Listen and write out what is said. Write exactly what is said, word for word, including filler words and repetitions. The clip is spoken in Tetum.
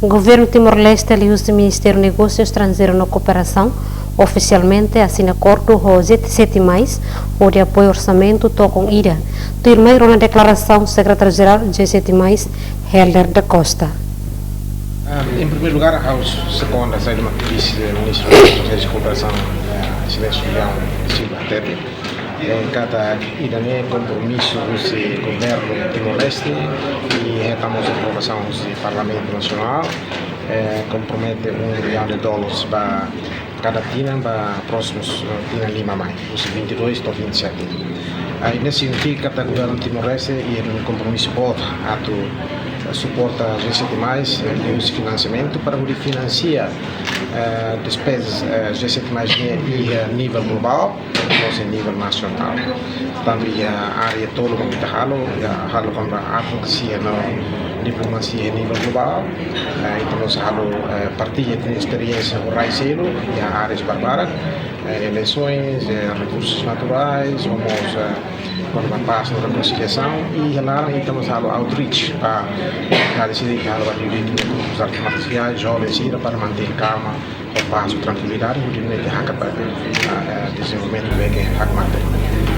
Governu Timor-Leste liuhusi Ministériu Negósiu Estranjeiru no Kooperasaun ofisialmente asina akordu ho G sete mais, hodi apoiu orsamentu tokon ida. Tuirmai rona deklarasaun Sekretáriu Jerál G sete mais, Helder da Costa. Ah, em primeiro lugar, aos segundas, sai de uma crise, Ministro dos Negócios e Cooperação, eh, Excelência Julião Silva Tete. Em cada ida-ne'e kompromisu husi governu Timor-Leste i hetan mós aprovasaun husi Parlamentu Nasionál, eh, kompromete um milhão de dólares ba kada tinan ba prósimus, eh, tinan lima mai, husi vinte e dois to'o vinte e sete. Ah, i ne'e signifika katak governu Timor-Leste iha kompromisu boot atu, eh, suporta G sete mais, eh, liuhusi finansiamentu para hodi finansia, eh, despezas, eh, G sete mais ne'e iha nivel globál, no iha nivel nasionál. Tantu iha área tolu mak ita halo, iha halo kona-ba advokasia no diplomasia iha nivel globál. Eh, ita mós halo, eh, partilla de esperiénsia ho rai seluk iha áreas barbarak, eh, eleisoens, eh, rekursus naturais, no mós, eh, kona-ba pás no rekonsiliasaun. I iha laran ita mós halo outreach ba, ba sira ke halo ba direitu, grupus artes marsiais, joven sira para mantein kalma, pás no trankilidade, hodi nune'e hakat ba, eh, dezenvolvimentu ne'ebé ke hakmatek.